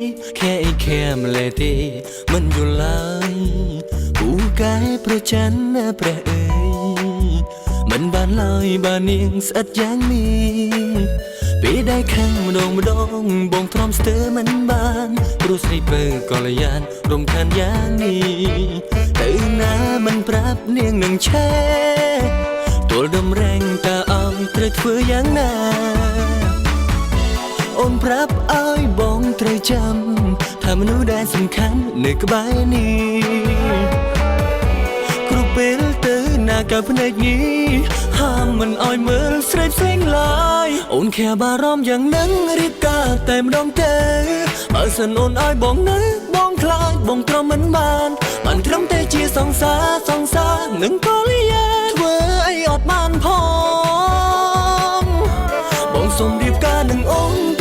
ខែខែម្លេះទេមិនយល់ឡើយ ពូកែប្រច័នណាព្រះអើយ មិនបានឡើយ បើនាងស្អិតយ៉ាងនេះ ពេលដែលខឹងម្ដងម្ដង បងទ្រាំស្ទើរមិនបាន ព្រោះស្រីពើកល្យានរំខានយ៉ាងនេះ ទៅណាមិនប្រាប់នាងនឹងឆេទល់ដំរែង តើឲ្យត្រូវធ្វើយ៉ាងណា អូនប្រាប់ឲ្យបងត្រូវចាំ ថាមនុស្សដែលសំខាន់នៅក្បែរនេះ គ្រប់ពេលទៅណាក៏ភ្នែកនេះហាមមិនឲ្យមើលស្រីផ្សេងឡើយ។ អូនខែបារម្ភយ៉ាងនឹងរៀបការតែម្ដងទៅ បើសិនអូនឲ្យបងនៅ បងខ្លាចបងទ្រាំមិនបាន បានត្រឹមតែជាសង្សារសង្សារនឹងកលយា ធ្វើអីអត់បានផង។ បងសូមរៀបការនឹងអូន